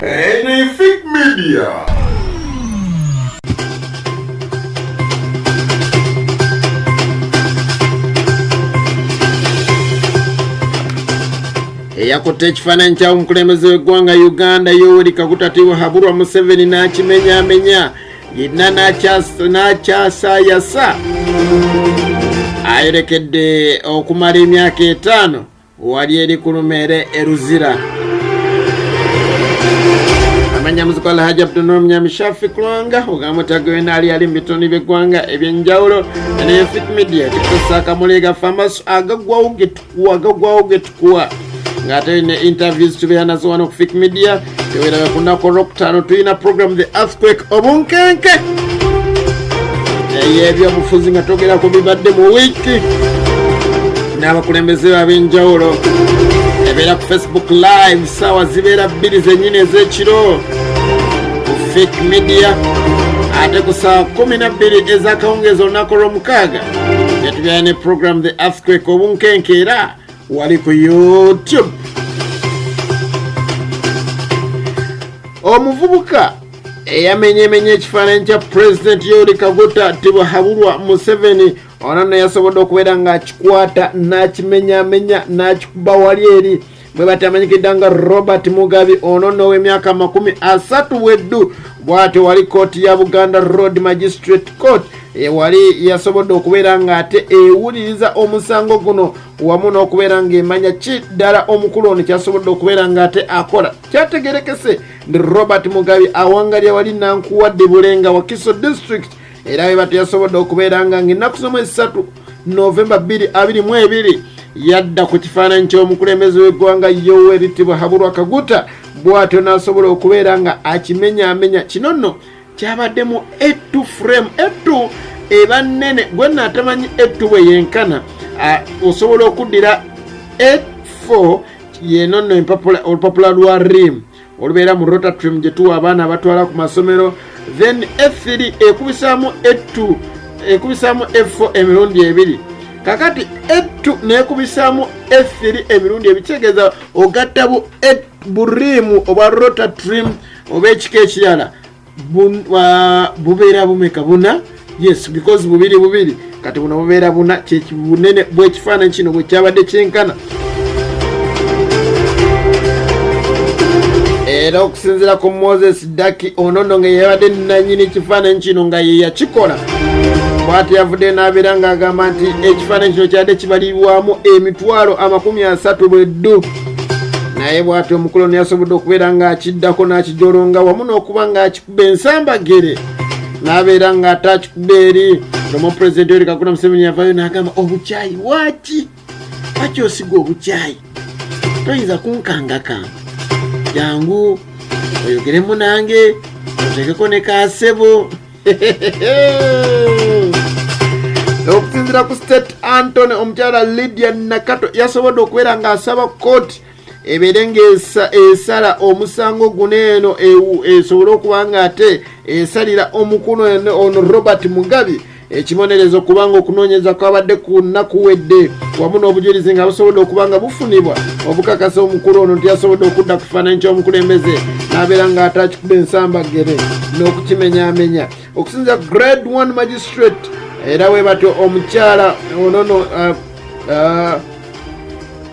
Anything Media. Eyakutte ekifaananyi kya omukulembeze w'eggwanga Uganda Yoweri Kaguta Tibuhaburwa Museveni n'akimenyaamenya yenna n'akyasayasa ayolekedde okumala emyaka 5 wali eri ku Lumeere e Luzira. Amanya muziko Alhaji Abdunur Munyami Shafi Kulwanga ogamba otagwena ali ali mu bitundu by'eggwanga eby'enjawulo ne Fit Media tukusa akamuli gaffe amaaso agaggwawo getukuwa agaggwawo getukuwa ng'ate ne interviews tubeera nazo wano ku Fik Media. Teweeraba ku lunaku olwokutaano tulina program The Earthquake, obunkenke ey'ebyobufuzi nga twogera ku bibadde mu wiiki n'abakulembeze ab'enjawulo. Ebeera ku Facebook Live, saawa zibeera 2 zennyini ez'ekiro ku Fik Media, ate ku saawa 12 ez'akawungeezi olunaku olw'omukaaga netubeera ne program The Earthquake, obunkenke, era wali ku YouTube. Omuvubuka eyamenyemenye ekifaananyi kya Pulezidenti Yoweri Kaguta Tibuhaburwa Museveni ono nno yasobodde okubeera ng'akikwata n'akimenyamenya n'akikuba wali eri bwe batamanyikidda nga Robert Mugabi, ono nno ow'emyaka 30 bweddu. Bw'atyo wali kooti ya Buganda Road Magistrate Court ewali yasobodde okubeera ng'ate ewuliriza omusango guno wamu n'okubeera ng'emanya ki ddala omukulu ono kyasobodde okubeera ng'ate akola. Kyategerekese ndi Robert Mugabi awangalya wali Nankuwadde Bulenga, Wakiso District, era bwe batyo yasobodde okubeera nga ng'ennaku z'omwezi 3 Novemba 2022 yadda ku kifaananyi ky'omukulembeze w'eggwanga Yoweri Tibuhaburwa Kaguta, bw'atyo n'asobola okubeera nga akimenyaamenya. Kino nno kyabadde mu A2 frame. A2 eba nnene, gwe nno atamanyi A2 bwe yenkana, osobola okuddira A4 yeno nno olupapula lwa rim olubeera mu Rotatrim gye tuwa abaana abatwala ku masomero. Then A3 ekubisaamu A2, ekubisaamu A4 emirundi ebiri. Kakati A2 nekubisaamu A3 emirundi ebiri, kitegeeza ogatta burimu obwa Rotatrim oba ekika ekirala bubeera bumeka? Buna. Yes, because bubiri bubiri, kati buno bubeera buna. Kyekibunene bw'ekifaananyi kino bwe kyabadde kyenkana. Era okusinziira ku Moses Daki, ono nno nga yabadde nanyini kifaananyi kino nga ye yakikola, bw'ati yavudde n'abeera ng'agamba nti ekifaananyi kino kyadde kibalirwamu emitwalo 30 bweddu, naye bw'ati omukulu ono yasobodde okubeera ng'akiddako n'akijolonga wamu n'okuba ng'akikuba ensambagere n'abeera ng'ate akikuba eri. Lomo Pulezidenti Yoweri Kaguta Museveni yavaayo n'agamba, obukyayi waaki? Lwaki osiga obukyayi? Toyinza kunkangakanga, jangu oyogeremu nange oteekeko ne kaasebo. Okusinziira ku State Antony, omukyala Lydia Nakato yasobodde okubeera ng'asaba kooti ebeere ng'esala omusango guno eno esobole okuba nga ate esalira omukulu ono Robert Mugabi ekibonerezo, kubanga okunoonyereza kwabadde ku nnaku wedde wamu n'obujulizi nga busobodde okuba nga bufunibwa obukakasa omukulu ono nti yasobodde okudda ku kifaananyi ky'omukulembeze n'abeera ng'ate akikuba ensambagere n'okukimenyaamenya. Okusinziira Grade 1 Magistrate, era we batyo omukyala onono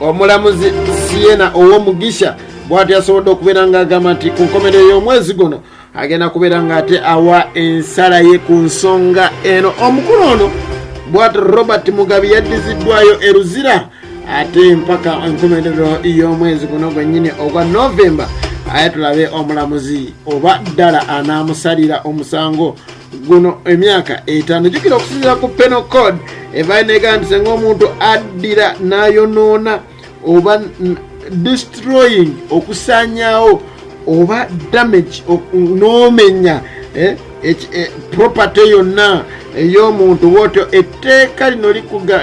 omulamuzi Siena Ow'omugisha bw'atyo yasobodde okubeera ng'agamba nti ku nkomerero y'omwezi guno agenda kubeera ng'ate awa ensala ye ku nsonga eno. Omukulu ono bw'atyo Robert Mugabi yaddiziddwayo e Luzira ate mpaka enkomerero y'omwezi guno gwennyini ogwa Novemba, aye tulabe omulamuzi oba ddala anaamusalira omusango guno emyaka 5. Jjukira okusinziira ku Penal Code evayo negamba nti senga omuntu addira n'ayonoona oba destroying, okusaanyaawo oba damage, n'omenya property yonna ey'omuntu bwotyo, etteeka lino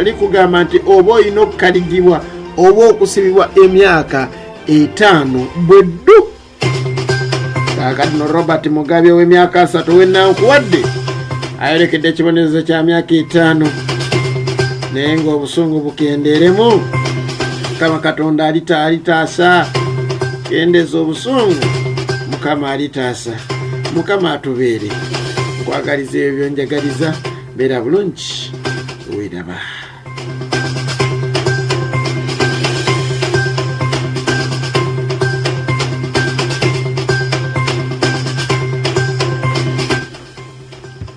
likugamba nti oba olina okukaligibwa oba okusibibwa emyaka 5 bweddu. Kaakati no Robert Mugabe ow'emyaka 30 w'enankuwadde ayolekedde ekibonerezo kya myaka 5, naye ng'obusungu bukendeeremu. Mukama Katonda alitaasa, kendeeza obusungu. Mukama Mukama alitaasa, Mukama atubeere. Nkwagaliza ebyo byonjagaliza. Beera bulungi, weeraba.